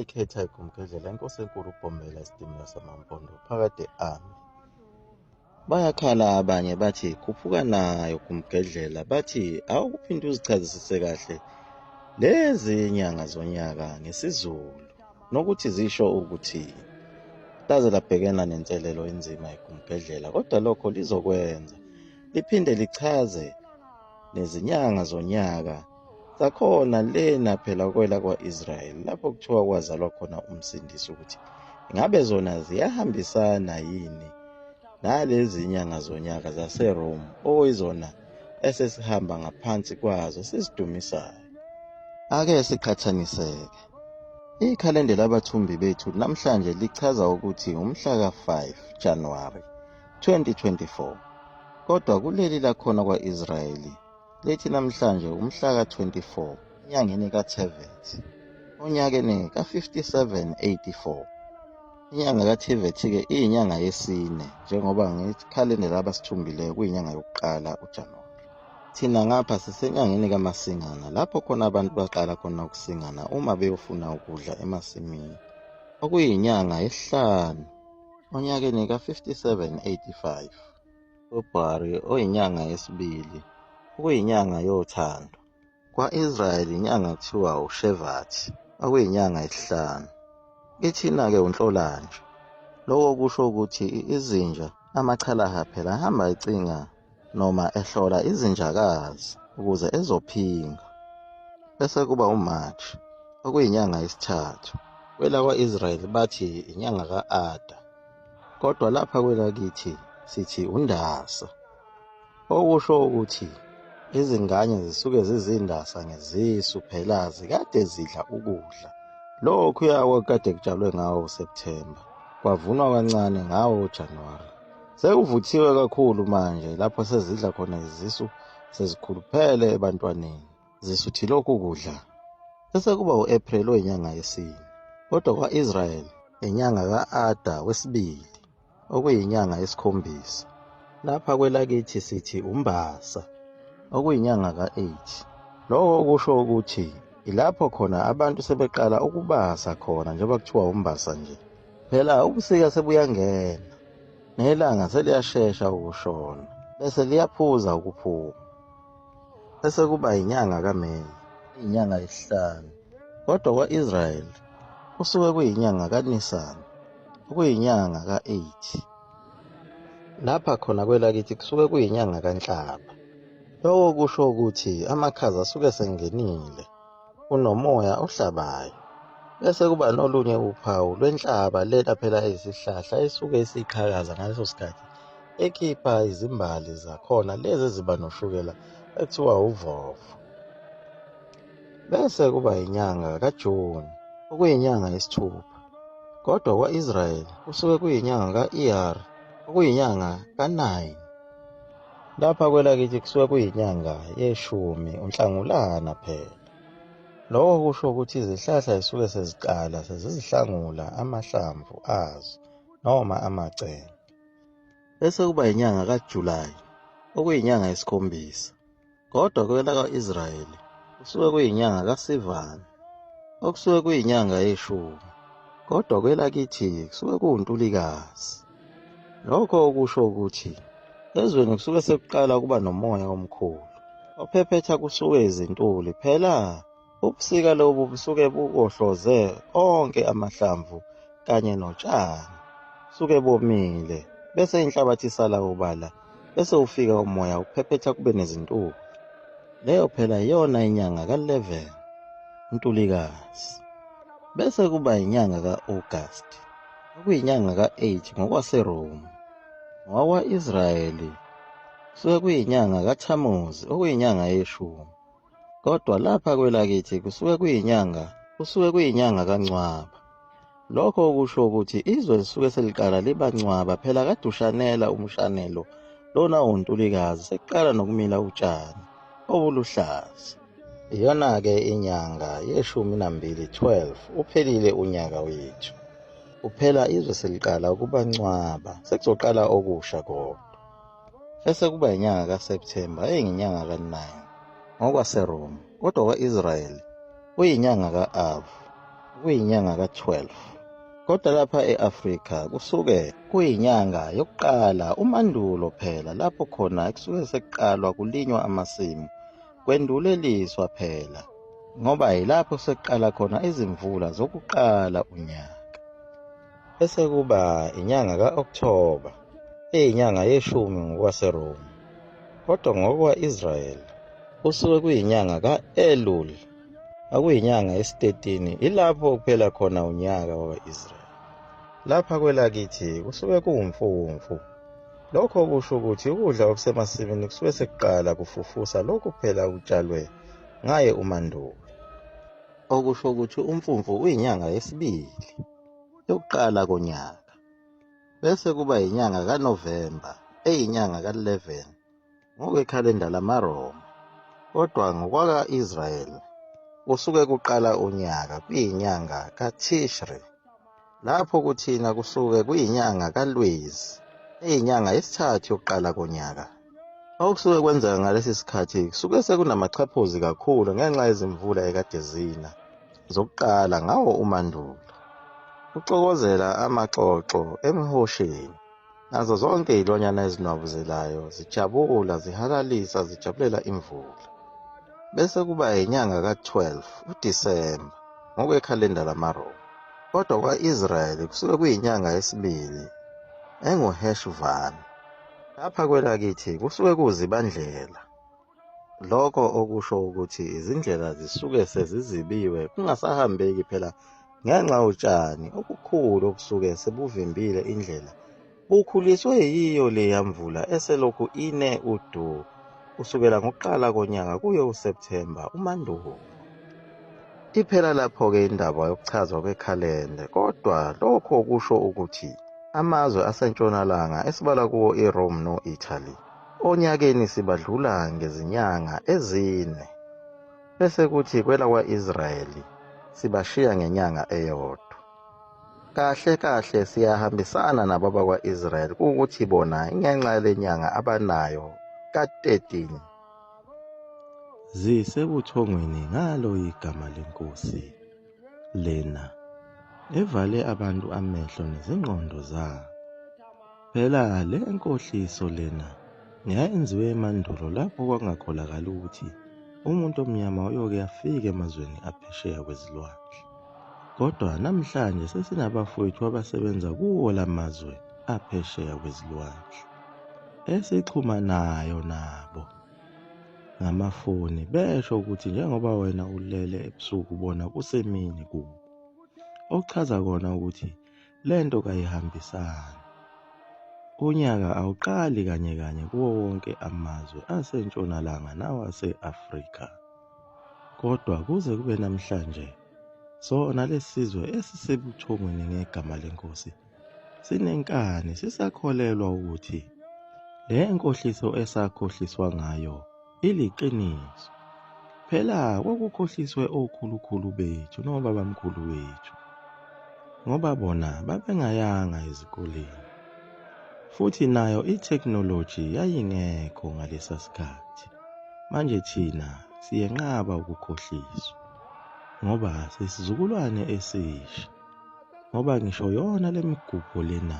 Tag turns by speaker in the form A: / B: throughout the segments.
A: Ikhetha igumgedlela inkosi enkulu uBhombela isitimela samaMpondo phakade ami. Bayakhala abanye bathi khuphuka nayo gumgedlela bathi awukuphinde uzichazisise kahle lezi nyanga zonyaka ngesiZulu nokuthi zisho ukuthini. Laze labhekena nenselelo enzima igumgedlela kodwa lokho lizokwenza liphinde lichaze nezinyanga zonyaka zakhona lena phela kwela kwa-Israyeli lapho kuthiwa kwazalwa khona umsindisi ukuthi ingabe zona ziyahambisana yini nalezi nyanga zonyaka zaseRome okuyizona esesihamba ngaphansi kwazo sizidumisayo. Ake siqhathaniseke. Ikhalende labathumbi bethu namhlanje lichaza ukuthi umhla ka-5 January 2024 kodwa kuleli lakhona kwa-Israyeli Lithi namhlanje umhla ka-24 enyangeni kaThevet onyakeni ka-5784. Inyanga kaThevet-ke iyinyanga yesine njengoba ngekhalenda labasithumbileyo kuyinyanga yokuqala uJanuwari. Thina ngapha sisenyangeni kaMasingana lapho khona abantu baqala khona ukusingana uma beyofuna ukudla emasimini okuyinyanga yesihlanu onyakeni ka-5785. February oyinyanga yesibili okuyinyanga yothando. Kwa-Israel inyanga kuthiwa uShevathi okuyinyanga yesihlanu. Kithina-ke uNhlolanja. Lokho kusho ukuthi izinja amachalaha phela ahamba ecinga noma ehlola izinjakazi ukuze ezophinga. Bese kuba uMarch okuyinyanga yesithathu. Kwelakwa-Israel bathi inyanga ka-Ada. Kodwa lapha kwelakithi sithi uNdasa. Okusho ukuthi izingane zisuke zizindasa ngezisu phela zikade zidla ukudla. Lokhuya kwakukade kutshalwe ngawo uSepthemba, kwavunwa kancane ngawo uJanuwari. Sekuvuthiwe kakhulu manje lapho sezidla khona izisu sezikhuluphele ebantwaneni. Zisuthi lokhu kudla. Bese kuba u-April oyinyanga yesine. Kodwa kwa-Israyeli inyanga ka-Ada wesibili, okuyinyanga yesikhombisa. Lapha kwelakithi sithi uMbasa, okuyinyanga ka-8. Lokho kusho ukuthi ilapho khona abantu sebeqala ukubasa khona njengoba kuthiwa uMbasa nje. Phela ubusika sebuyangena, nelanga seliyashesha ukushona, bese liyaphuza ukuphuma. Bese kuba yinyanga kaMeyi, iyinyanga yesihlanu. Kodwa kwa-Israyeli kusuke kuyinyanga kaNisan, okuyinyanga ka-8. Lapha khona kwelakithi kusuke kuyinyanga kaNhlaba. Lokho kusho ukuthi amakhaza asuke esengenile, kunomoya ohlabayo. Bese kuba nolunye uphawu lwenhlaba lena phela eyisihlahla esuke isiqhakaza ngaleso sikhathi ekhipha izimbali zakhona lezi eziba noshukela ekuthiwa uvovo. Bese kuba inyanga kaJuni okuyinyanga yesithupha. Kodwa kwa-Israyeli kusuke kuyinyanga ka-Iyar okuyinyanga ka-9. Lapha kwelakithi kusuke kuyinyanga yeshumi uNhlangulana phela. Lokho kusho ukuthi izihlahla zisuke seziqala sezizihlangula amahlamvu azo noma amacembe. Bese kuba inyanga kaJulayi okuyinyanga yesikhombisa. Kodwa kwelaka-Israyeli kusuke kuyinyanga kaSivani okusuke kuyinyanga yeshumi. Kodwa kwelakithi kusuke kuwuNtulikazi. Lokho okusho ukuthi ezweni kusuke sekuqala ukuba nomoya omkhulu ophephetha kusuke izintuli phela ubusika lobu busuke bukohloze onke amahlamvu kanye notshani suke bomile bese inhlabathi isala obala bese ufika umoya uphephetha kube nezintuli. Leyo phela iyona inyanga ka-11 uNtulikazi. Bese kuba inyanga ka-August okuyinyanga ka-8 ngokwaseRome. Ngowakwa-Israyeli kusuke kuyinyanga kaThamuzi okuyinyanga yeshumi. Kodwa lapha kwelakithi kusuke kuyinyanga kusuke kuyinyanga kaNcwaba. Lokho kusho ukuthi izwe lisuke seliqala liba ncwaba phela kade ushanela umshanelo lona uNtulikazi sekuqala nokumila utshani obuluhlaza. Iyona-ke inyanga yeshumi nambili 12 uphelile unyaka wethu. Uphela izwe seliqala ukuba ncwaba sekuzoqala okusha kodwa. Bese kuba inyanga kaSepthemba eyinyanga ka-9 ngokwaseRoma, kodwa kwa-Israyeli kuyinyanga ka-Av, okuyinyanga ka-12. Kodwa lapha e-Afrika kusuke kuyinyanga yokuqala uMandulo phela lapho khona ekusuke sekuqalwa kulinywa amasimu kwenduleliswa phela ngoba yilapho sekuqala khona izimvula zokuqala unyaka. Bese kuba inyanga ka-Okthoba eyinyanga yeshumi ngokwaseRoma. Kodwa ngokwa-Israel kusuke kuyinyanga ka-Elul akuyinyanga yesi-13 ilapho kuphela khona unyaka wakwa-Israel. Lapha kwelakithi kusuke kuwumfumfu. Lokho kusho ukuthi ukudla okusemasimini kusuke sekuqala kufufusa lokhu phela kutshalwe ngaye uMandulo. Okusho ukuthi uMfumfu uyinyanga yesibili yokuqala konyaka. Bese kuba yinyanga kaNovemba eyinyanga ka-11 ngokwekhalenda lamaRoma. Kodwa ngokwaka-Israel kusuke kuqala unyaka kuyinyanga kaTishri. Lapho kuthina kusuke kuyinyanga kaLwezi eyinyanga yesithathu yokuqala konyaka. Okusuke kwenzeka ngalesi sikhathi kusuke sekunamachaphozi kakhulu ngenxa yezimvula ekade zina zokuqala ngawo uMandulo. Kuxokozela amaxoxo emihosheni nazo zonke izilwanyana ezinwabuzelayo zijabula zihalalisa zijabulela imvula. Bese kuba inyanga ka-12 uDisemba ngokwekhalenda lamaRoma. Kodwa kwa-Israyeli kusuke kuyinyanga yesibili enguHeshvan. Lapha kwelakithi kusuke kuwuZibandlela. Lokho okusho ukuthi izindlela zisuke sezizibiwe kungasahambeki phela ngenxa yotshani obukhulu obusuke sebuvimbile indlela bukhuliswe yiyo leya mvula eselokhu ine udu kusukela ngokuqala konyaka kuye uSepthemba uMandulo. Iphela lapho-ke indaba yokuchazwa kwekhalenda kodwa lokho kusho ukuthi amazwe asentshonalanga esibala kuwo iRome no-Italy onyakeni sibadlula ngezinyanga ezine bese kuthi kwelakwa-Israyeli sibashiya ngenyanga eyodwa. Kahle kahle siyahambisana nabo abakwa-Israyeli kuwukuthi bona ingenxa yalenyanga abanayo ka-13. Zisebuthongweni ngalo igama leNkosi lena evale abantu amehlo nezingqondo zabo. Phela le nkohliso lena yayenziwe emandulo lapho kwakungakholakali ukuthi umuntu omnyama uyoke afike emazweni aphesheya kwezilwandle. Kodwa namhlanje sesinabafowethu abasebenza kuwo la mazwe aphesheya kwezilwandle esixhumanayo nabo ngamafoni besho ukuthi njengoba wena ulele ebusuku bona kusemini kubo. Okuchaza kona ukuthi le nto kayihambisani. Unyaka awuqali kanye kanye kuwo wonke amazwe aseNtshonalanga nawase-Afrika. Kodwa kuze kube namhlanje, sona lesizwe esisebuthongweni ngegama leNkosi sinenkani sisakholelwa ukuthi le nkohliso esakhohliswa ngayo iliqiniso. Phela kwakukhohliswe okhulukhulu bethu nobabamkhulu bethu ngoba bona babengayanga ezikoleni futhi nayo ithekhinoloji yayingekho ngalesa sikhathi. Manje thina siyenqaba ukukhohliswa ngoba sisizukulwane esisha ngoba ngisho yona lemigubho lena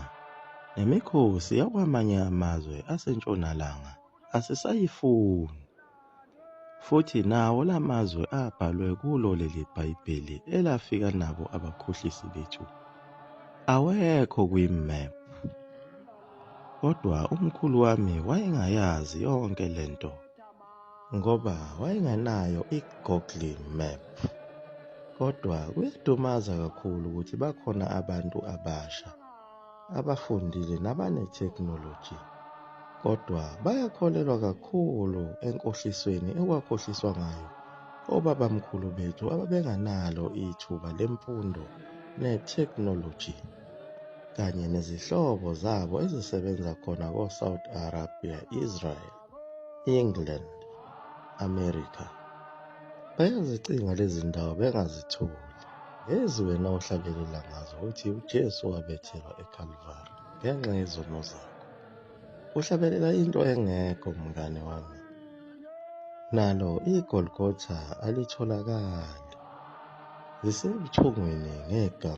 A: nemikhosi yakwamanye amazwe asentshonalanga asisayifuni. Futhi nawo lamazwe abhalwe kulo leli Bhayibheli elafika nabo abakhohlisi bethu awekho kwi-map. Kodwa umkhulu wami wayengayazi yonke lento ngoba wayengenayo i-Google Map. Kodwa kuyadumaza kakhulu ukuthi bakhona abantu abasha abafundile nabanethekhnoloji kodwa bayakholelwa kakhulu enkohlisweni ekwakhohliswa ngayo obabamkhulu bethu ababenganalo ithuba lemfundo nethekhnoloji kanye nezihlobo zabo ezisebenza khona ko-Saudi Arabia, Israel, England, America. Bayazicinga lezi ndawo bengazitholi. Lezi wena ohlabelela ngazo uthi uJesu wabethelwa eKalvari ngenxa yezono zakho. Uhlabelela into engekho mngane wami. Nalo iGolgotha alitholakali. Zisebuthongweni ngegama.